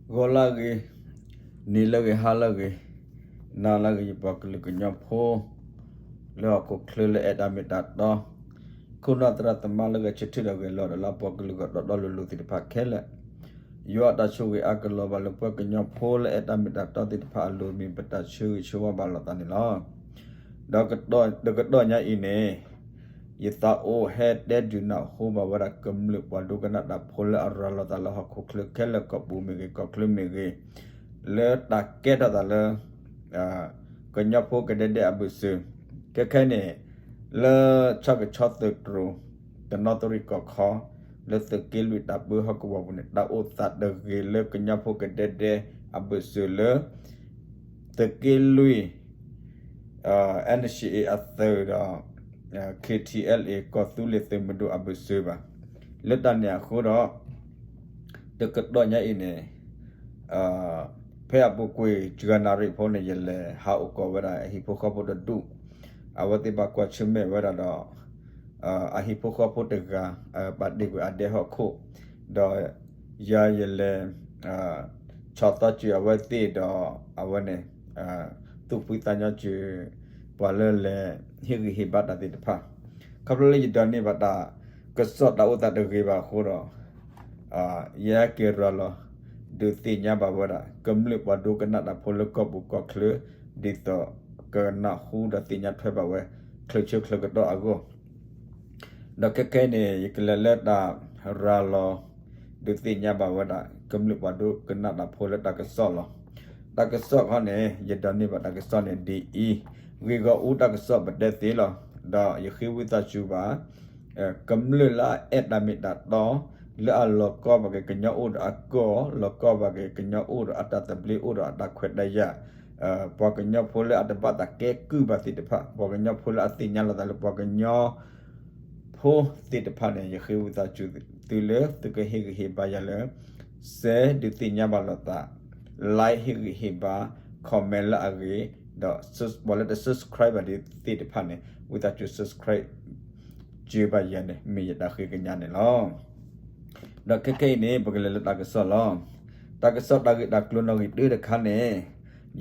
ဂီၤလၢအဂ့ၤ, နံၤလၢအဂ့ၤ, ဟါလၢအဂ့ၤ, နၤလၢအဂ့ၤ ယပှၤကလုာ်ကညီဖိ လၢဟီၣ်ခိၣ်ချၢလၢအဲၣ်တၢ်မ့ၢ်တၢ်တီ, ခိၣ်နၢ်သရၣ်သမါလၢဂဲၤဆၢထၢၣ်ဒီးဂဲၤလီၤဒီးလၢပှၤကလုာ်ဂီၢ်ဒီဒီလိၤလိၤသ့ၣ်တဖၣ်ခဲလၢာ်, ယွၤအတၢ်ဆိၣ်ဂ့ၤအါကလီၤဘၣ်လၢပှၤကညီဖိလၢအဲၣ်တၢ်မ့ၢ်တၢ်တီသ့ၣ်တဖၣ်အလိၤမ့ၢ်ပတၢ်ဆၢဂ့ၤဆၢဝါဘၣ်လိာ်သးန့ၣ်လီၤ. ဒီးကတီၢ်ညါအံၤန့ၣ် ယသးအိၣ်ဟဲတဲဒုးနၢ်ဟူဘၣ်ဝဲဒၣ်ကမျၢၢ်ပှၤဒိကနၣ်တၢ်ဖိလၢအရၤလီၤသးလၢဟီၣ်ခိၣ်ချၢခဲလၢာ် ကီၢ်ပူၤမ့ၢ်ဂ့ၤ ကီၢ်ချၢမ့ၢ်ဂ့ၤ, လၢတၢ်ကဲထီၣ်သးလၢ ကညီဖိကဒဲဒဲအဘၢၣ်စၢၤ, ခဲခဲအံၤန့ၣ် လၢဆၣ်ကဆီသုးတြိၤ တနီသရံၣ်ကီၢ်ခီ လၢသုးက့လွံၢ်တၢ်ပၢဟီၣ်ကဝီၤပူၤန့ၣ် တၢ်အိၣ်သးတဂ့ၤလၢကညီဖိကဒဲဒဲအဘၢၣ်စၢၤလၢ သုးက့လွံၢ် NCA အသုးဒီး KTLA ကီၢ်သူလ့ၤသုးမုၢ်ဒိၣ်အဘၢၣ်စၢၤဘၣ်. လၢတၢ်န့ၣ်အဃိဒီး တကတီၢ်ညါအံၤန့ၣ် ဖဲအပူၤကွံာ် ယဲၢ်နၣ်ရံၣ်ဖိန့ၣ် ယလဲၤဟးအိၣ်ကီၢ်ဝဲဒၣ်အဟံၣ်ဖိဃီဖိတဒူၣ်, အဝဲသ့ၣ်ဘၣ်ကွၢ်ဆၢၣ်မဲာ်ဝဲဒၣ်ဒီး အဟံၣ်ဖိဃီဖိတဂၤ ပာ်တ့ၢ်ကွံာ်အဒဲဟီၣ်ခိၣ်, ဒီးယၤယလဲၤ ဆီၣ်သီစၢၤအဝဲသ့ၣ်ဒီးအဝဲန့ၣ် သူၣ်ဖှံသးညီစၢၤ ပှၤလၢလဲၤဟ့ၣ်ဂံၢ်ဟ့ၣ်ဘါတၢ်သ့ၣ်တဖၣ်, ခီဖျိလၢယဒိးန့ၢ်ဘၣ်တၢ်ကစီၣ်တၢ်အိၣ်သးတဂ့ၤဘၣ်အဃိဒီး ယဟဲက့ၤရၤလီၤ ဒုးသ့ၣ်ညါဘၣ်ဝဲဒၣ် ကမျၢၢ်ပှၤဒိကနၣ်တၢ်ဖိလၢကီၢ်ပူၤကီၢ်ချၢ ဒ်သိးကနၢ်ဟူဒီးသ့ၣ်ညါထွဲဘၣ်ဝဲ ချၢၣ်ဆၢချၢၣ်ကတီၢ်အဂီၢ်, ဒီးခဲခဲအံၤန့ၣ် ယကလဲၤလၢတၢ်ရၤလီၤ ဒုးသ့ၣ်ညါဘၣ်ဝဲဒၣ် ကမျၢၢ်ပှၤဒိကနၣ်တၢ်ဖိလၢတၢ်ကစီၣ်လီၤ. တၢ်ကစီၣ်ခီန့ၣ် ယဒိးန့ၢ်ဘၣ်တၢ်ကစီၣ်န့ၣ်ဒ်အံၤ, ဂ့ၢ်ဂီၢ်အူတၢ်ကစီၣ်ပတဲသ့လီၤ. ဒီးယဃ့ဝံသးစူၤဘၣ် ကမျၢၢ်လၢအအဲၣ်တၢ်မ့ၢ်တၢ်တီ လၢအလီၤကီဘၣ်က့ၤကညီအိၣ်ဒီးအကီၢ်, လီၤကီဘၣ်က့ၤကညီအိၣ်ဒီးအတၢ်သဘျ့အိၣ်ဒီးအတၢ်ခွဲးတၢ်ယာ်, ပှၤကညီဖိလၢအတဘၣ်သးကဲကုၢ်ဘၣ်သ့ၣ်တဖၣ်, ပှၤကညီဖိလၢအသ့ၣ်ညါလီၤသးလၢပှၤကညီ ဖိသ့ၣ်တဖၣ်န့ၣ် ယဃ့ဝံသးစူၤသုလၢသုကဟ့ၣ်ဂံၢ်ဟ့ၣ်ဘါယၤလၢ စဲဒုးသ့ၣ်ညါဘၣ်လိာ်သး, like ဟ့ၣ်ဂံၢ်ဟ့ၣ်ဘါ, comment လၢအဂ့ၤ, ဒီးပှၤလၢတ subscribe ဘၣ်ဒံးသ့ၣ်တဖၣ်န့ၣ် ဝံသးစူၤ subscribe စၢၤဘၣ်ယၤန့ၣ် မ့ၢ်ယတၢ်ဃ့ကညးန့ၣ်လီၤ. ဒီးခဲခဲအံၤန့ၣ် ပကလဲၤလၢတၢ်ကစီၣ်လီၤ. တၢ်ကစီၣ်တၢ်ဂ့ၢ်တၢ်ကျိၤနီၣ်ဂံၢ်တၢတခါန့ၣ်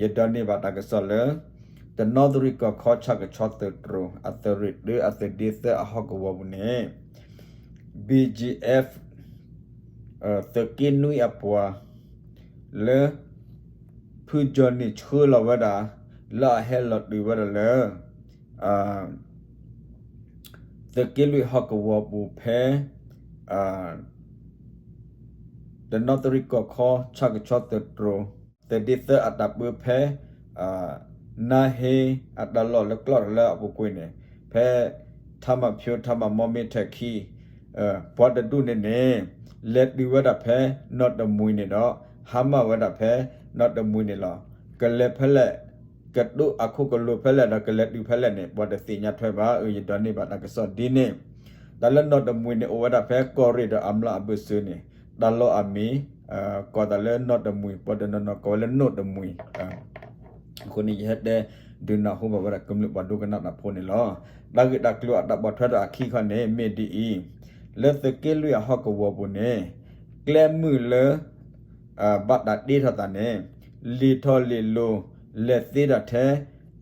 ယဒိးန့ၢ်ဘၣ်တၢ်ကစီၣ်လၢ တနီသရံၣ်ကီၢ်ခီ ဆၣ်ကဆီသုးတြိၤ အသုးရ့ၣ်တၢ အသုးဒ့သၢအဟီၣ်ကဝီၤပူၤန့ၣ် BGF သုးက့နွံအပှၤ လၢ ဖုကၠီၤနံၣ်ဆှၢလီၤဝဲဒၣ် လၢအဟဲလီၤတုၤဝဲဒၣ်လၢ သုးက့လွံၢ်ဟီၣ်ကဝီၤပူၤဖဲ တနီသရံၣ်ကီၢ်ခီ ဆၣ်ကဆီသုးတြိၤ သုးဒ့သၢအတၢ်ပၢဖဲ နါဟ့အတၢ်လီၢ်လၢကျီၢ်တလၢအပူၤကွံာ်န့ၣ် ဖဲ ထါမးဖၠိ ထါမးမီမ့ၢ်ထဲးခံ ပှၤတဒူၣ်န့ၣ်န့ၣ် လဲၤတုၤဝဲဒၣ်ဖဲနီၢ်တမှံၤန့ၣ်ဒီး ဟါမၢ်ဝဲဒၣ်ဖဲနီၢ်တမှံၤန့ၣ်လီၤ. ကလဲၤဖဲလဲၣ် ကဒိၣ်အခိၣ်ကလိၤဖဲလဲၣ်ဒီး ကလဲၤတုၤဖဲလဲၣ်န့ၣ် ပှၤတသ့ၣ်ညါထွဲဘၣ်. အၢ ယဒိးန့ၢ်ဘၣ်တၢ်ကစီၣ်ဒ်န့ၣ်, တၢ်လၢနီၢ်တမှံၤန့ၣ် အိၣ်ဝဲဒၣ်ဖဲကီၢ်ရ့ၣ်ဒီးအမျၢ်အဘၢၣ်စၢၤန့ၣ် တၢ်လီၢ်အမံၤ ကိးသးလၢနီၢ်တမှံၤ ပှၤတနီၤနီၤကိးဝဲလၢနိၣ်တမှံၤ အဃိန့ၣ် ယဟဲတဲဒုးနၢ်ဟူဘၣ်ဝဲဒၣ်ကမျၢၢ်ပှၤဒိကနၣ်တၢ်ဖိန့ၣ်လီၤ. တၢ်ဂ့ၢ်တၢ်ကျိၤအတၢ်ပိာ်ထွဲထီၣ်အခံခီန့ၣ် မ့ၢ်ဒ်အံၤ, လၢသုးက့လွံၢ်အဟီၣ်ကဝီၤပူၤန့ၣ် ကျဲမုၢ်လၢ ဘၣ်တၢ်တ့ထီၣ်သးန့ၣ် လံာ်ထီၣ်လံာ်လိၤ လဲၤသ့ဒၣ်ထဲ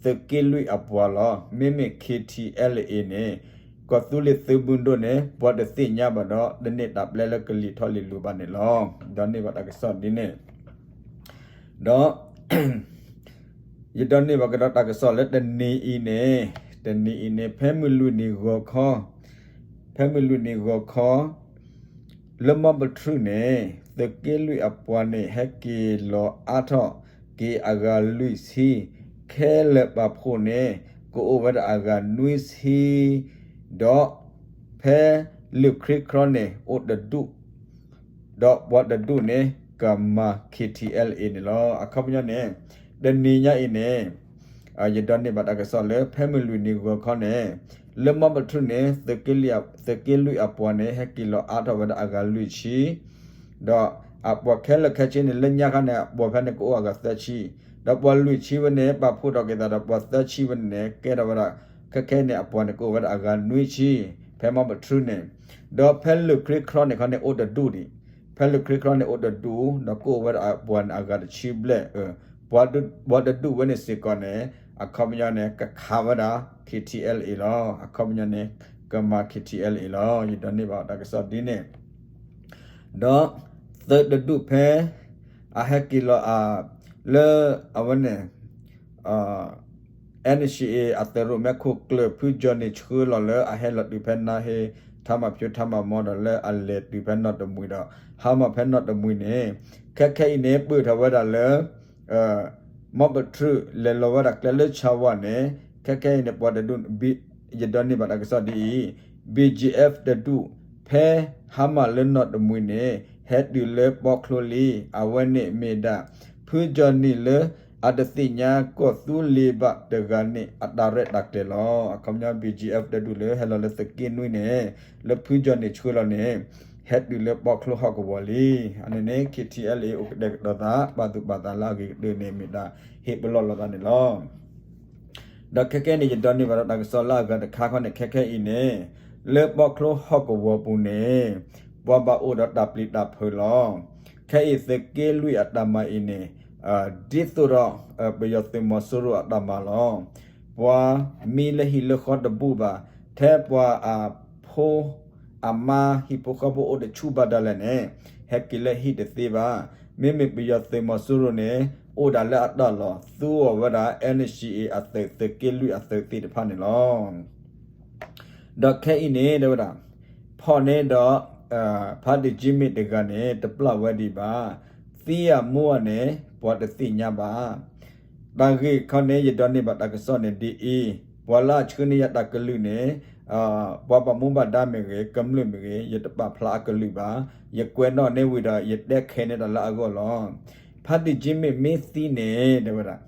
သုးက့လွံၢ်အပှၤလီၤ. မ့မ့ၢ် KTLA န့ၣ် ကီၢ်သူလ့ၤသုးမုၢ်ဒိၣ်န့ၣ် ပှၤတသ့ၣ်ညါဘၣ်ဒီး တန့ၢ်တၢ်ပျဲလၢကလံာ်ထီၣ်လံာ်လိၤဘၣ်န့ၣ်လီၤ. ဒိးန့ၢ်ဘၣ်တၢ်ကစီၣ်ဒ်န့ၣ်, ဒီး ယဒိးန့ၢ်ဘၣ်ကဒီးတၢ်ကစီၣ်လၢတနံၤအံၤန့ၣ်, တနံၤအံၤန့ၣ် ဖဲမုၢ်လွံၢ်နံၤဂီၤခီ, ဖဲမုၢ်လွံၢ်နံၤဂီၤခီ လၢမီပထြူးန့ၣ် သုးက့လွံၢ်အပှၤန့ၣ် ဟဲက့ၤလီၤအါထီၣ်က့ၤအဂၤလွံၢ်ဆံ, ခဲလၢာ်ပာ်ဖှိၣ်န့ၣ် ကအိၣ်ဝဲဒၣ်အဂၤနွံဆံ, ဒီးဖဲလၢၢ်ခရံခီန့ၣ် အိၣ်တဒူၣ် ဒီးပှၤတဒူၣ်န့ၣ် ကမၤ KTLA န့ၣ်လီၤ. အခီပညီန့ၣ် တနံၤညါအံၤန့ၣ် ယဒိးန့ၢ်ဘၣ်တၢ်ကစီၣ်လၢ ဖဲမုၢ်လွံၢ်နံၤဂီၤခီန့ၣ် လၢမီပထြူးန့ၣ် သုးက့လွံၢ်အပှၤန့ၣ် ဟဲက့ၤလီၤအါထီၣ်ဝဲဒၣ်အဂၤလွံၢ်ဆံ, ဒီးအပှၤခဲလၢာ်ခဲဆ့န့ၣ် လၢညါခါန့ၣ် အပှၤဖဲန့ၣ်ကအိၣ်အဂၤသၢဆံ, ဒီးပှၤလွံၢ်ဆံဝဲန့ၣ် ပာ်ဖှိၣ်ထီၣ်က့ၤသးဒီးပှၤသၢဆံဝဲန့ၣ် ကဲထီၣ်ဝဲဒၣ် ခဲခဲန့ၣ် အပှၤန့ၣ်ကအိၣ်ဝဲဒၣ်အဂၤနွံဆံ, ဖဲမီပထြူးန့ၣ်, ဒီးဖဲလၢၢ်ခရံခီန့ၣ်ခီန့ၣ် အိၣ်တဒူၣ်ဒံး, ဖဲလၢခရံာ်ချီန့ၣ်အိၣ်တဒူၣ် ဒီးကအိၣ်ဝဲဒၣ်ပှၤန့ၣ်အဂၤတဆံဘျဲၣ်, ပှၤတဒူၣ်ဝဲန့ၣ်စ့ၢ်ကီးန့ၣ် အခီပညီန့ၣ် ကခးဝဲဒၣ် K T L A လီၤ. အခီပညီန့ၣ် ကမၤ K T L A လီၤ. ယဒိးန့ၢ်ဘၣ်တၢ်ကစီၣ်ဒ်န့ၣ် ဒီးသုးတဒူၣ်ဖဲ အဟဲက့ၤလီၤအ လၢအဝဲန့ၣ် N C A အသုးရိၣ်မဲခိၣ်ကျၢၢ် ဖုကၠီၣ်နံၣ်ဆှၢလီၤလၢအဟဲလီၤတုၤဖဲနါဟ့ ထါမၤဖၠိထါမၤမီဒီး လၢအလဲၤတုၤဖဲနီၣ်တမှံၤဒီး ဟါမၢ်ဖဲနီၣ်တမှံၤန့ၣ် ခဲခဲအံၤန့ၣ် ပၢၢ်ထီၣ်ဝဲဒၣ်လၢ မီပထြူး လဲၤလီၤဝဲဒၣ်ကျဲလၢဆၣ်ဝါန့ၣ် ခဲခဲအံၤန့ၣ် ပှၤတဒူၣ် ယဒိးန့ၢ်ဘၣ်တၢ်ကစီၣ်ဒ်အံၤ B G F တဒူၣ် ဖဲဟါမၢ်လၢနီၣ်တမှံၤန့ၣ် ဟဲတုၤလၢပီချိလံ. အဝဲန့ၣ်မ့ၢ်ဒၣ် ဖုကၠီၣ်နံၣ်လၢအတသ့ၣ်ညါကီၢ်သူလ့ၤဘၣ်တဂၤန့ၣ် အတၢ်ရဲၣ်တၢ်ကျဲၤလီၤ. အခီပညီ B G F တဒူၣ်လၢဟဲလီၤလၢသုးက့နွံန့ၣ် လၢဖုကၠီၣ်နံၣ်ဆှၢလီၤန့ၣ် ဟဲတုၤလၢပီချိဟီၣ်ကဝီၤလံ. အန့ၣ်န့ၣ် K T L A အိၣ်ကတဲာ်ကတီၤသး ပာ်သူၣ်ပာ်သးလၢအဂ့ၤကတၢၢ်န့ၣ် မ့ၢ်ဒၣ်ဟ့ၣ်ပလီၢ်လိာ်သးန့ၣ်လီၤ. ဒီးခဲခဲအံၤန့ၣ် ယဒိးန့ၢ်ဘၣ်ဒီးတၢ်ကစီၣ်လၢအဂၤတခါခီန့ၣ် ခဲခဲအံၤန့ၣ် လၢပီချိဟီၣ်ကဝီၤပူၤန့ၣ် ပှၤဘၣ်အိၣ်ဒီးတၢ်ပျံၤတၢ်ဖုးလီၤ. ခဲအံၤသုးက့လွံၢ်အတၢ်မၤအံၤန့ၣ် ဒ်သိးဒီး ပယီၤသုးမီၤစိရိၤအတၢ်မၤလီၤ. ပှၤမံလၢဟံၣ်လၢဃီတဘူၣ်ဘၣ်, ထဲပှၤအဖိ အမါဟံၣ်ဖိဃီဖိအိၣ်တဆူၣ်ဘၣ်ဒၣ်လဲာ်န့ၣ် ဟဲက့ၤလၢဟံၣ်တသ့ဘၣ်. မ့မ့ၢ်ပယီၤသုးမီၤစိရိၤန့ၣ် အိၣ်ဒၣ်လၢအတၢ်လီၢ် သူအီၤဝဲဒၣ် N C A အသုး သုးက့လွံၢ်အသုးသ့ၣ်တဖၣ်န့ၣ်လီၤ. ဒီးခဲအံၤန့ၣ် တဲဝဲဒၣ် ဖီၣ်န့ၢ်ဒီး ဖါတံၢ်ကၠံမ့ၢ်တဂၤန့ၣ် တပျၢ်ဝဲဒံးဘၣ်. သံဧါမူဧါန့ၣ် ပှၤတသ့ၣ်ညါဘၣ်. တၢ်ဂ့ၢ်ခီန့ၣ် ယဒိးန့ၢ်ဘၣ်တၢ်ကစီၣ်န့ၣ်ဒ်အံၤ, ပှၤလၢအဆှၢန့ၢ်ယၤတၢ်ကလုၢ်န့ၣ် ပှၤဘၣ်မူဘၣ်ဒါမ့ၢ်ဂ့ၤ, ကမျၢၢ်မ့ၢ်ဂ့ၤ, ယတပာ်ဖျါအကလုၢ်ဘၣ်. ယကွဲးနီၣ်န့ၢ်ဝံၤဒီး ယတဲခဲန့ၢ်တၢ်လၢအဂီၢ်လီၤ. ဖါတံၢ်ကၠံမ့ၢ်မ့ၢ်သံန့ၣ် တဲဝဲဒၣ်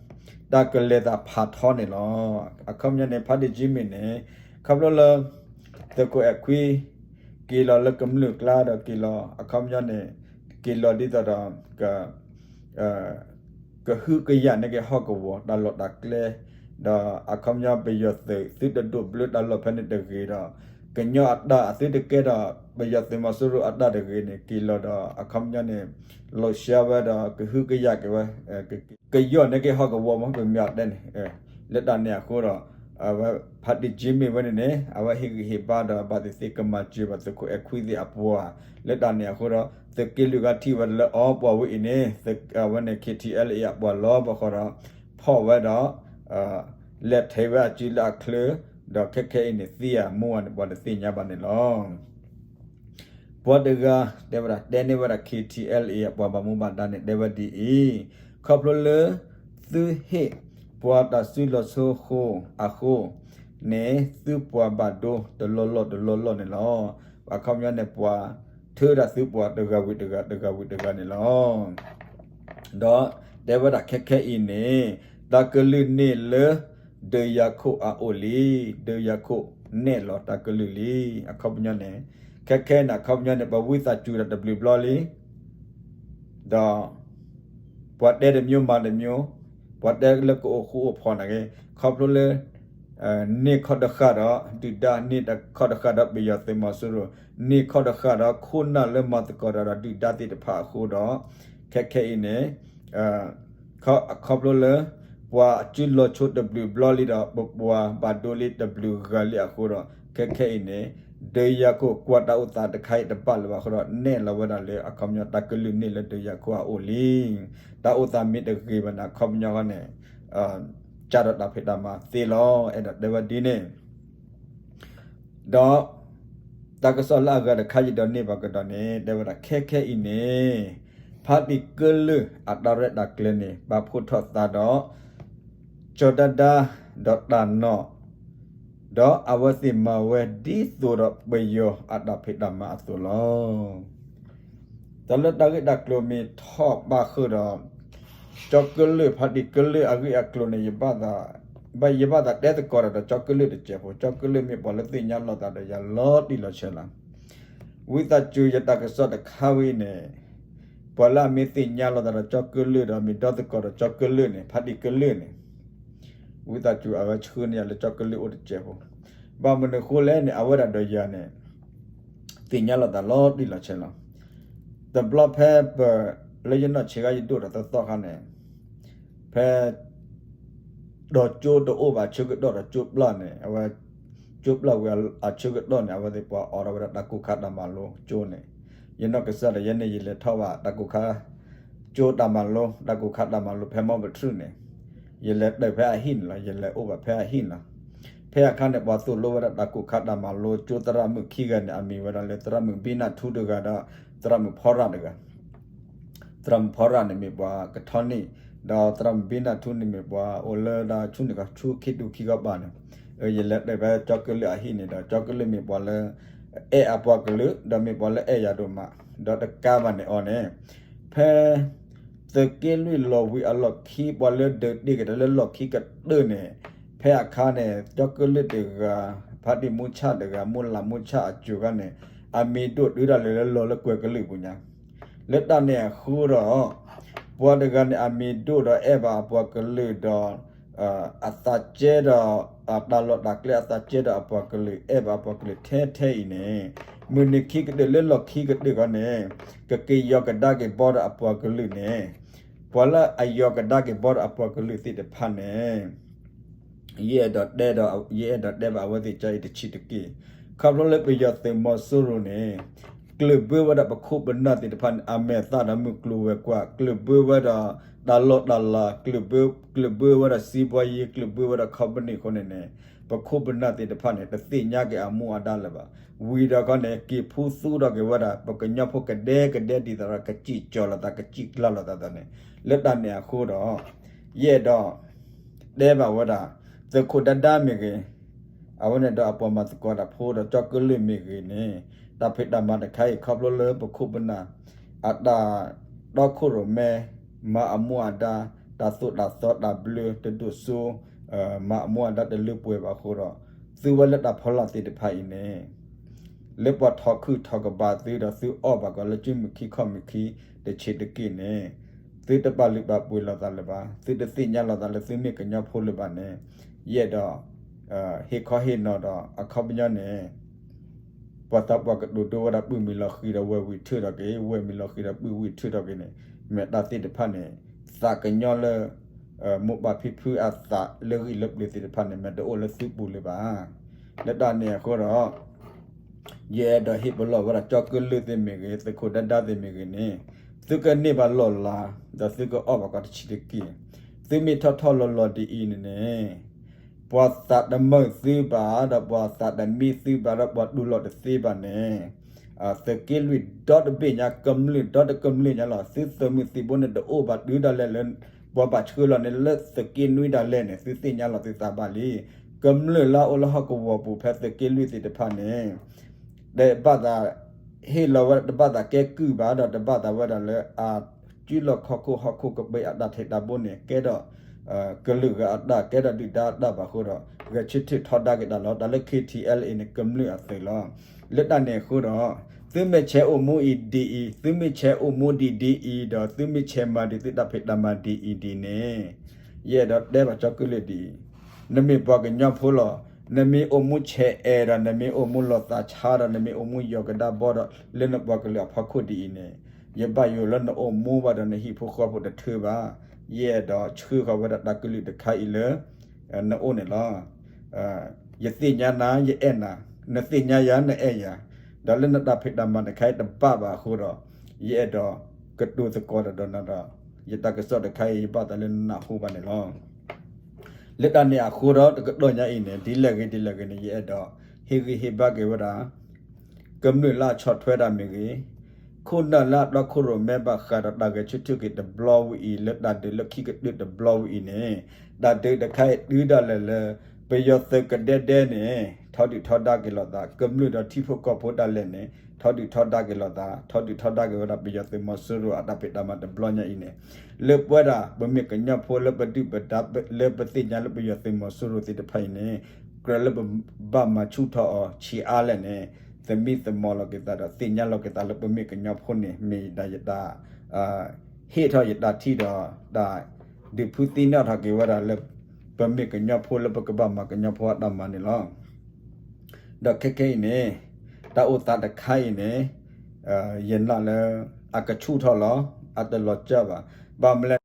တၢ်ကလဲၤသးဖးထီန့ၣ်လီၤ. အခီပညီန့ၣ် ဖါတံၢ်ကၠံမ့ၢ်န့ၣ် ခီဖျိလၢ သုးခိၣ်အဲၣ်ခွံ က့ၤလီၤလၢကမျၢၢ်ကျါဒီးက့ၤလီၤ အခီပညီန့ၣ် က့ၤလီၤဒ်သိးဒီး ကဟုကယာ်န့ၢ်က့ၤဟီၣ်ကဝီၤတၢ်လီၢ်တၢ်ကျဲ, ဒီးအခီပညီပယီၤသုးသုတဒိးဘျၢတၢ်လီၢ်ဖဲန့ၣ်တဂ့ၤဒီး ကညီအတၢ်အသုတကဲဒီး ပယီၤသုးမီၤစိရိၤအတၢ်တဂ့ၤန့ၣ် က့ၤလီၤဒီးအခီပညီန့ၣ် လီၤဆှါဝဲဒီးကဟုကယာ်က့ၤဝဲ ကယီၢ်န့ၢ်က့ၤဟီၣ်ကဝီၤမ့ၢ်ပမ့ၢ်အတဲန့ၣ် လၢတၢ်န့ၣ်အဃိဒီး အဝဲဖါတံၢ်ကၠံမ့ၢ်ဝဲန့ၣ်န့ၣ် အဝဲဟ့ၣ်ဂံၢ်ဟ့ၣ်ဘါဒီးဘၣ်သ့ၣ်သ့ၣ်ကမၤစၢၤဘၣ်သုးခိၣ်အဲၣ်ခွံသ့ၣ်အပှၤ လၢတၢ်န့ၣ်အဃိဒီး သုးက့လွံၢ်ဂၤထံၣ်ဝဲဒၣ်လၢအီၤပှၤဝဲအံၤန့ၣ် အဝဲန့ၣ် K T L A အပှၤလီၤဘၣ်ဃီဒီး ဖီၣ်ဝဲဒီး လဲၤထဲးဝဲအစုလၢအချၢ ဒီးခဲခဲအံၤန့ၣ် သံဧါမူဧါန့ၣ် ပှၤတသ့ၣ်ညါဘၣ်န့ၣ်လီၤ. ပှၤတဂၤ တဲဝဲဒၣ် တဲန့ၢ်ဝဲဒၣ် K T L A အပှၤဘၣ်မူဘၣ်ဒါန့ၣ် တဲဝဲဒ်အံၤ, ခီဖျိလၢ သုဟ့ၣ်ပှၤတၢ်စုလီၤဆိဃိအဃိန့ၣ် သုပှၤဘၣ်ဒိတလီၢ်လီၢ်တလီၢ်လီၢ်န့ၣ်လီၤ. အခီပညီန့ၣ် ပှၤထုးဒၣ်သုပှၤတဂၤဝံၤတဂၤ တဂၤဝံၤတဂၤန့ၣ်လီၤ. ဒီးတဲဝဲဒၣ်ခဲခဲအံၤန့ၣ် တၢ်ကလုၢ်န့ၢ်လၢ ဒုးယၤခိၣ်အအိၣ်လံ, ဒုးယၤခိၣ်နဲၣ်လီၤတၢ်ကလုၢ်လံ. အခီပညီန့ၣ် ခဲခဲန့ၣ် အခီပညီန့ၣ် ပှၤဝံသးစူၤတၢ်တဘျုးဘျီလံ ဒီး ပှၤတဲတမျိုးမၤတမျိုး, ပှၤတဲလၢကအိၣ်ဃူအိၣ်ဖိးန့ၣ်ဂ့ၤ, ခီဖျိလၢ န့ၢ်ခီၣ်တဃာ်ဒီး ဒုၣ်ဒါ, န့ၢ်ခီၣ်တဃာ်ဒီးပယီၤသုးမီၤစိရိၤ, န့ၢ်ခီၣ်တဃာ်ဒီးခိၣ်နၢ်လၢမၤသကိးတၢ်ဒီးဒုၣ်ဒါသ့ၣ်တဖၣ်အဃိဒီး ခဲခဲအံၤန့ၣ် ခီဖျိလၢ ပှၤအစုလီၤဆိတဘျုးဘျီလံဒီး ပပှၤဘၣ်ဒိလံတဘျုးဂၤလံအဃိဒီး ခဲခဲအံၤန့ၣ် ဒုးယၤခိၣ်ကွၢ်တၢ်အိၣ်သးတခါအံၤတဘၣ်လၢၤဘၣ်အဃိဒီး နဲၣ်လီၤဝဲဒၣ်လၢအခီပညီတၢ်ကလုၢ်န့ၢ်လၢဒုးယၤခိၣ်အအိၣ်လံ. တၢ်အိၣ်သးမ့ၢ်တဂ့ၤဘၣ်န့ၣ် အခီပညီန့ၣ် ကၢ်ဒီးတၢ်ဖံးတၢ်မၤသ့လီၤ. အဲၣ်ဒိးတဲဝဲဒ်န့ၣ် ဒီး တၢ်ကစီၣ်လၢအဂၤတခါယဒိးန့ၢ်ဘၣ်ကဒီးန့ၣ် တဲဝဲဒၣ်ခဲခဲအံၤန့ၣ် ဖါတံၢ်ကလုာ်အတၢ်ရဲၣ်တၢ်ကျဲၤန့ၣ် ပာ်ဖှိၣ်ထီၣ်သးဒီး ကၠီၤဒါဒါ ဒီးတၢ်နီၣ် ဒီးအဝဲသ့ၣ်မၤဝဲဒ်သိးဒီးပယီၤအတၢ်ဖံးတၢ်မၤအသိးလီၤ. တၢ်လၢတၢ်ဂ့ၢ်တၢ်ကျိၤမ့ၢ်ထီၣ်ဘၣ်ဃုာ်ဒီး ကၠီကလုာ် ဖါတံၢ်ကလုာ်အဂ့ၢ်အကျိၤန့ၣ် ယဘၣ်သးတဲသကိးဒီး ကၠီကလုာ်တစဲးဖိ, ကၠီကလုာ်မ့ၢ်ပှၤလၢသ့ၣ်ညါလိာ်သးဒီးယၤလီၤတံၢ်လီၤဆဲးလီၤ. ဝံသးစူၤယတၢ်ကစီၣ်တခါဝဲအံၤန့ၣ် ပှၤလၢအမ့ၢ်သ့ၣ်ညါလိာ်သးဒီးကၠီကလုာ်ဒီး မ့ၢ်ဒီသကိးဒီးကၠီကလုာ်န့ၣ် ဖါတံၢ်ကလုာ်န့ၣ် ဝံသးစူၤအဝဲဆှၢန့ၢ်ယၤလၢကၠီကလုာ်အိၣ်တစဲးဖိ, ဘၣ်မနုၤဃိလဲၣ်န့ၣ် အဝဲဒၣ်ဒီးယၤန့ၣ် သ့ၣ်ညါလိာ်သးလီၤတံၢ်လီၤဆဲးလီၤ. တဘျီဖဲပ လၢယနီၢ်ဆံးခါယဒိၣ်ဒီးသီသီခါန့ၣ် ဖဲ ဒီးကၠိတအိၣ်ဘၣ်ဆၢကတီၢ်ဒီးကၠိပျၢ်န့ၣ် အဝဲ ကၠိပျၢ်ဝံၤအဆၢကတီၢ်န့ၣ် အဝဲသ့ၣ်ပှၤအိးထီၣ်ဝဲဒၣ်တၢ်ကိၢ်ခါတၢ်မၤလိကၠိန့ၣ် ယနီၢ်ကစၢ်ဒီးယဲန့ၣ် ယလဲၤထီၣ်ဘၣ်တၢ်ကိၢ်ခါ ကၠိတၢ်မၤလိ တၢ်ကိၢ်ခါတၢ်မၤလိဖဲမီၣ်ပထြူၣ်န့ၣ် ယလဲၤတၢ်ဖဲအဟံၣ်န့ၣ်လီၤ. ယလဲၤအိၣ်ဘၣ်ဖဲအဟံၣ်လီၤ. ဖဲအခါန့ၣ် ပှၤသိၣ်လိဝဲဒၣ်တၢ်ကိၢ်ခါတၢ်မၤလိကၠိသရၣ်မုၣ်ခံဂၤန့ၣ် အမံၤဝဲဒၣ်လၢသရၣ်မုၣ်ဘံနၢ်ထူတဂၤဒီး သရၣ်မုၣ်ဖီရၣ်တဂၤ သရၣ်မုၣ်ဖီရၣ်န့ၣ်မ့ၢ်ပှၤကထီနံၣ် ဒီးသရၣ်မုၣ်ဘံနၢ်ထူန့ၣ်မ့ၢ်ပှၤအိၣ်လၢဒၣ်ဆူန့ၣ်ခီဆူခံတူခံကီပၤန့ၣ် ယလဲၤတၢ်ဖဲကၠီကလုာ်အဟံၣ်န့ၣ်ဒီး ကၠီကလုာ်မ့ၢ်ပှၤလၢ အဲၣ်အပှၤကလုာ် ဒီးမ့ၢ်ပှၤလၢအဲၣ်ယၤဒိၣ်မး ဒီးတကးဘၣ်န့ၣ်အီၤန့ၣ် ဖဲ သုးက့လွံၢ်လီၤဝံၤအလီၢ်ခံ ပှၤလၢဒုးတ့ၢ်က့ၤတၢ်လၢလီၢ်ခံကတၢၢ်န့ၣ် ဖဲအခါန့ၣ် ကၠီကလုာ်တဂၤ ဖးတံၢ်မူဆၣ်တဂၤ မူလၢ်မူဆၣ်အစိၤခါန့ၣ် အမံၤဒိၣ်တုၤဒၣ်လဲာ်လၢလီၢ်လၢကွဲၤကလုာ်ပူၤညါ လၢတၢ်န့ၣ်အဃိဒီး ပှၤတဂၤန့ၣ် အမံၤဒိၣ်ဒီးအဲၣ်ဘၣ်အပှၤကလုာ်ဒီး အသးကဲဒီး တၢ်လီၢ်တၢ်ကျဲ အသးကဲဒီးအပှၤကလုာ် အဲၣ်ဘၣ်အပှၤကလုာ်ထဲထဲအံၤန့ၣ် မုၢ်နံၤခံကတၢၢ်လၢလီၢ်ခံကတၢၢ်ခါန့ၣ် ကက့ၤယီၤကဒါက့ၤဘီဒီးအပှၤကလုာ်န့ၣ် ပှၤလၢအယီၤကဒါက့ၤဘီဒီးအပှၤကလုာ်သ့ၣ်တဖၣ်န့ၣ် ယအဲၣ်ဒိးတဲဒီး ယအဲၣ်ဒိးတဲဘၣ်အဝဲသ့ၣ်ကအံၤတဆံးတက့ၢ်. ခီဖျိလၢပယီၤသုးမီၤစိရိၤန့ၣ် ကျၢၢ်ဘၢဝဲဒၣ်ပခိၣ်ပနၢ်သ့ၣ်တဖၣ်န့ၣ် အမဲာ်သၣ်ဒီးမုၢ်ကျိၤဝဲၤကွာ် ကျၢၢ်ဘၢဝဲဒီး တၢ်လီၢ်တၢ်လၤ ကျၢၢ်ဘၢဝဲဒၣ်စံးဘီယ့ ကျၢၢ်ဘၢဝဲဒၣ်ခီပနံၣ်အဃိန့ၣ်န့ၣ် ပခိၣ်ပနၢ်သ့ၣ်တဖၣ်န့ၣ် တသ့ၣ်ညါက့ၤအမူအဒါလၢၤဘၣ်. ဝံၤဒီးခီန့ၣ် က့ၤဖူသူထီၣ်က့ၤဝဲဒၣ် ပကညီဖိကဒဲကဒဲဒ်သိးဒီး ကစံၣ်ကၠီၤလိာ်သး ကစံၣ်ကျၢၤလိာ်သးန့ၣ် လၢတၢ်န့ၣ်အဃိဒီး ယအဲၣ်ဒိး တဲဘၣ်ဝဲဒၣ် သုးခိၣ်ဒါဒါမ့ၢ်ဂ့ၤ အဝဲန့ၣ်ဒီးအပှၤမၤသကိးတၢ်ဖိဒီးကၠီကလုာ်မ့ၢ်ဂ့ၤန့ၣ် တၢ်ဖံးတၢ်မၤတခါအံၤ ခီဖျိလၢပခိၣ်ပနၢ် အတၢ်တီခိၣ်ရိၣ်မဲ မၤအမူအဒါ တၢ်သိၣ်တၢ်သီတၢ်ဘျၢတဒိၣ်စိ မၤအမူအဒါတလၢပှဲၤဘၣ်အဃိဒီး သုဝဲလၢတၢ်ဖီလာ်သ့ၣ်တဖၣ်အံၤန့ၣ် လၢပှၤထီၣ်ခုၣ်ထီၣ်ကဘၣ်သုဒီးသုအီၣ်ဘၣ်ကီးလၢစုမုၢ်ခံခီၣ်မုၢ်ခံတဆံးတက့ၢ်န့ၣ် သုတပာ်လုၢ်ပာ်ပှ့ၤလိာ်သးလၢၤဘၣ်, သုတသ့ၣ်ညါလိာ်သးလၢသုမ့ၢ်ကညီဖိလၢၤဘၣ်န့ၣ် ယအဲၣ်ဒိး ဟ့ၣ်ခီဟ့ၣ်နီၤဒီးအခီပညီန့ၣ် ပှၤသးပှၢ်ကတိၤဒိဝဲဒၣ် ပုၢ်မံၤလီၤဃံၤဒီးဝဲၢ်ဝံၤထုးထီၣ်က့ၤ, ဝဲၢ်မံၤလီၤဃံၤဒီးပုၢ်ဝံၤထုးထီၣ်က့ၤန့ၣ် မ့ၢ်တၢ်သ့ၣ်တဖၣ်န့ၣ် သးကညီလၢ မိၢ်ပၢ်ဖံဖုအသးလၢဂံၢ်လၢပျၢၤသ့ၣ်တဖၣ်န့ၣ် မ့ၢ်တအိၣ်လၢသုပူၤလၢၤဘၣ်. လၢတၢ်န့ၣ်အဃိဒီး ယအဲၣ်ဒိးဟ့ၣ်ပလီၢ်ဝဲဒၣ်ကၠီကလုာ်သ့ၣ်မ့ၢ်ဂ့ၤ, သုးခိၣ်ဒါဒါသ့ၣ်မ့ၢ်ဂ့ၤန့ၣ် သုကန့ၢ်ဘၣ်လီၢ်လၤ ဒီးသုကအီၣ်ဘၣ်ကီးတဆံးတက့ၢ်. သုမ့ၢ်ထီၣ်ထီၣ်လီၤလီၤဒ်အံၤန့ၣ်န့ၣ် ပှၤသးတမုာ်သုဘၣ် ဒီးပှၤသးတမံသုဘၣ် ဒီးပှၤတူၢ်လိာ်တသ့ဘၣ်န့ၣ် သုးက့လွံၢ်ဒီတဘ့ၣ်ညါ ကမျၢၢ်ဒီတကမျၢၢ်ညါလီၤ. သုသုးမုၢ်သံၣ်ဘိန့ၣ်တအိၣ်ဘၣ်တုၤဒၣ်လဲာ်လၢ ပှၤဘၣ်ဆှၢလီၤန့ၣ် လၢသုးက့နွံဒၣ်လဲာ်န့ၣ် သုသ့ၣ်ညါလီၤသုသးဘၣ်လံ. ကမျၢၢ်လၢအအိၣ်လၢဟီၣ်ကဝီၤပူၤဖဲသုးက့လွံၢ်သ့ၣ်တဖၣ်န့ၣ် တဘၣ်သး ဟ့ၣ်လီၤဝဲ တဘၣ်သးကဲကုၢ်ဘၣ် ဒီးတဘၣ်သးဝဲဒၣ်လၢအစုလီၢ်ခီၣ်ခိၣ်ဟီၣ်ခိၣ်ကပ့အတၢ်ထံးတၢ်ဘိန့ၣ် ကဲဒီး ကလုာ်ဂၤအတၢ် ကဲဒီးဒုၣ်ဒါအတၢ်ဘၣ်အဃိဒီး ဂဲၤဆၢထၢၣ်ထီဒါက့ၤတၢ်လီၤ. တၢ်လၢ ခ့ထံအဲလ်အ့န့ၣ် ကမျၢၢ်အသုးလီၤ. လၢတၢ်န့ၣ်အဃိဒီး သုမ့ၢ်ဆဲးအိၣ်မူအံၤဒ်အံၤ သုမ့ၢ်ဆဲးအိၣ်မူဒ်ဒ်အံၤ ဒီးသုမ့ၢ်ဆဲးမၤဒ်သုတၢ်ဖံးတၢ်မၤဒ်အံၤဒ်န့ၣ် ယအဲၣ်ဒိးတဲဘၣ်ကၠီကလုာ်ဒ်အံၤ, နမ့ၢ်ပှၤကညီဖိလီၤ. နမ့ၢ်အိၣ်မူဆဲးအဲၣ်ဒီး နမ့ၢ်အိၣ်မူလီၤသးဆါဒီး နမ့ၢ်အိၣ်မူယီၤကဒါဘီဒီး လၢနပှၤကလုာ်အဖီခိၣ်ဒ်အံၤန့ၣ် ယဘၣ်ယိၣ်လၢနအိၣ်မူဘၣ်ဒီးနဟံၣ်ဖိဃီဖိတထၢဘၣ်. ယအဲၣ်ဒိးဆှၢဃီၤဝဲဒၣ်တၢ်ကလုၢ်တခါအံၤလၢ နအိၣ်န့ၣ်လီၤ. ယသ့ၣ်ညါနၤ ယအဲၣ်နၤ, နသ့ၣ်ညါယၤ နအဲၣ်ယၤ, ဒီးလၢနတၢ်ဖံးတၢ်မၤတခါအံၤတဘၣ်ဘၣ်အဃိဒီး ယအဲၣ်ဒိးကတိၤသကိးတၢ်ဒီးနၤဒီး ယတၢ်ကစီၣ်တခါအံၤ ယဘၣ်သးလၢနနၢ်ဟူဘၣ်န့ၣ်လီၤ. လၢတၢ်န့ၣ်အဃိဒီး တကတီၢ်ညါအံၤန့ၣ် ဒ်လဲၣ်ဂ့ၤဒ်လဲၣ်ဂ့ၤန့ၣ် ယအဲၣ်ဒိး ဟ့ၣ်ဂံၢ်ဟ့ၣ်ဘါက့ၤဝဲဒၣ် ကမျၢၢ်လၢအဆီၣ်ထွဲတၢ်မ့ၢ်ဂ့ၤ, ခိၣ်နၢ်လၢအတီခိၣ်ရိၣ်မဲဘၣ်ဃးဒီးတၢ်ဂဲၤဆၢထၢၣ်က့ၤတဘျီဝဲအံၤ လၢတၢ်ဒုးလၢခံကတၢၢ်တဘျီဝဲအံၤန့ၣ် တၢ်ဒုးတခါအံၤတုၤဒၣ်လဲာ်လၢ ပယီၤသုးကဒဲဒဲန့ၣ် ထီဒုၣ်ထီဒါက့ၤလိာ်သး, ကမျၢၢ်ဒီးထံဖိကီၢ်ဖိဒၣ်လဲာ်န့ၣ် ထီဒုၣ်ထီဒါက့ၤလိာ်သး, ထီဒုၣ်ထီဒါက့ၤဝဲဒၣ်ပယီၤသုးမီၤစိရိၤအတၢ်ဖံးတၢ်မၤတဘျီညါအံၤန့ၣ် လၢပဝဲဒၣ် ပမ့ၢ်ကညီဖိလၢပဒုၣ်ပဒါ လၢပသ့ၣ်ညါလၢပယီၤသုးမီၤစိရိၤသ့ၣ်တဖၣ်အံၤန့ၣ် ကြၢးလၢပဘၣ်မၤဆူၣ်ထီၣ်အီၤဆံးအါလဲၣ်န့ၣ် သမံသမိးလီၤက့ၤသးဒီးသ့ၣ်ညါလီၤက့ၤသးလၢပမ့ၢ်ကညီဖိန့ၣ် မ့ၢ်ဒၣ်ယတၢ် ဟ့ၣ်ထီၣ်ယတၢ်ထံၣ်ဒီး တၢ်ဒုးဖုသံနီၣ်ထီၣ်က့ၤဝဲဒၣ်လၢ ပမ့ၢ်ကညီဖိလၢပကဘၣ်မၤကညီဖိအတၢ်မၤန့ၣ်လီၤ. ဒီးခဲခဲအံၤန့ၣ် တၢ်အိၣ်သးတခါအံၤန့ၣ် ယနာ်လၢ အကဆူၣ်ထီၣ်လီၤ, အတလီၤစၢ်ဘၣ်. ဘၣ်မနုၤလဲၣ်,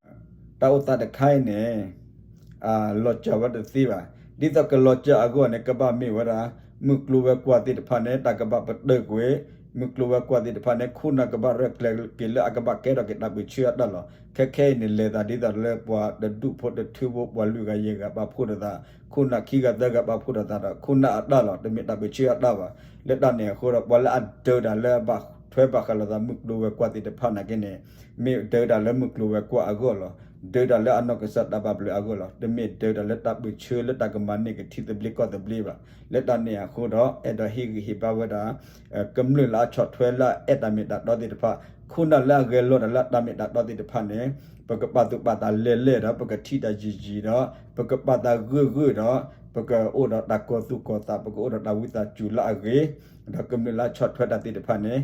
တၢ်အိၣ်သးတခါအံၤန့ၣ် လီၤစၢ်ဝဲတသ့ဘၣ်. ဒ်သိးကလီၤစၢ်အဂီၢ်န့ၣ် ကဘၣ်မ့ၢ်ဝဲဒၣ် မုၢ်ကျိၤဝဲၤကွာ်သ့ၣ်တဖၣ်န့ၣ် တၢ်ကဘၣ်ပတုာ်ကွံာ်, မုၢ်ကျိၤဝဲၤကွာ်သ့ၣ်တဖၣ်န့ၣ် ခိၣ်နၢ်ကဘၣ်ရဲၣ်ကျဲၤက့ၤလၢအကဘၣ်ကဲထီၣ်က့ၤတၢ်ပၢၢ်ဆၢအတၢ်လီၢ်. ခဲခဲအံၤန့ၣ် လဲၤသးဒ်သိးလၢပှၤတဒူၣ်ဖိတထၢဖိ ပှၤလွံၢ်ဂၤယဲၢ်ဂၤပာ်ဖှိၣ်ထီၣ်သး, ခိၣ်နၢ်ခံဂၤသၢဂၤပာ်ဖှိၣ်ထီၣ်သးဒီး ခိၣ်နၢ်အတၢ်လီၢ်, တမ့ၢ်တၢ်ပၢၢ်ဆၢအတၢ်ဘၣ်. လၢတၢ်န့ၣ်အဃိဒီး ပှၤလၢအဒၢးတၢ်လၢအဘၣ်ထွဲဘၣ်ဃးလိာ်သး မုၢ်ကျိၤဝဲၤကွာ်သ့ၣ်တဖၣ်နာ်က့န့ၣ် မ့ၢ်ဒၢးတၢ်လၢမုၢ်ကျိၤဝဲၤကွာ်အဂီၢ်လီၤ. ဒၢးတၢ်လၢအနီၢ်ကစၢ်တၢ်ဘၣ်ဘျုးအဂီၢ်လီၤ. တမ့ၢ်ဒၢးတၢ်လၢတၢ်ပၢၢ်ဆၢလၢတၢ်ကမၤန့ၢ်ကထံသဘျ့ကီၢ်သဘျ့ဘၣ်. လၢတၢ်န့ၣ်အဃိဒီး အဲၣ်ဒိးဟ့ၣ်ဂံၢ်ဟ့ၣ်ဘါဝဲဒၣ် ကမျၢၢ်လၢအဆီၣ်ထွဲလၢအအဲၣ်တၢ်မ့ၢ်တၢ်တီသ့ၣ်တဖၣ်, ခိၣ်နၢ်လၢအဂဲၤလိာ်တၢ်လၢတၢ်မ့ၢ်တၢ်တီသ့ၣ်တဖၣ်န့ၣ် ပကပာ်သူၣ်ပာ်သးလဲၤလဲၣ်ဒီး ပကထံၣ်တၢ်ယံၤယံၤဒီး ပကပာ်သးဂၢၢ်ဂၢၢ်ဒီး ပကအိၣ်ဒီးတၢ်ကီၤသူၣ်ကီၤသး, ပကအိၣ်ဒီးတၢ်ဝံသးစူၤလၢအဂ့ၤ, ဒီးကမျၢၢ်လၢအဆီၣ်ထွဲတၢ်သ့ၣ်တဖၣ်န့ၣ်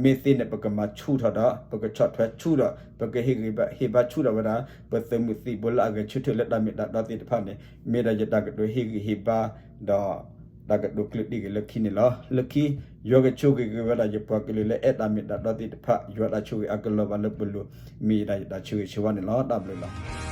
မ့ၢ်သ့န့ၣ် ပကမၤဆူၣ်ထီၣ်ဒီး ပကဆီၣ်ထွဲဆူၣ်ဒီး ပကဟ့ၣ်ဂံၢ်ဟ့ၣ်ဘါဆူၣ်ထီၣ်ဝဲဒၣ် ပသုးမုၢ်သံၣ်ဘိလၢအဂဲၤဆၢထၢၣ်လၢတၢ်မ့ၢ်တၢ်တီသ့ၣ်တဖၣ်န့ၣ် မ့ၢ်ဒၣ်ယတၢ်ကတိၤဟ့ၣ်ဂံၢ်ဟ့ၣ်ဘါ ဒီး တၢ်ကတိၤကျၢၢ်တံၢ်ဂ့ၤလၢခံန့ၣ်လီၤ. လၢခံ ယွၤကဆိၣ်ဂ့ၤက့ၤဝဲဒၣ်ယပှၤကလုာ်လၢအဲၣ်တၢ်မ့ၢ်တၢ်တီသ့ၣ်တဖၣ်, ယွၤတၢ်ဆိၣ်ဂ့ၤအကလီၤဘၣ်လၢပလိၤ, မ့ၢ်ယဒၣ်ယတၢ်ဆၢဂ့ၤဆၢဝါန့ၣ်လီၤ. တၢ်ဘျုးလီၤ.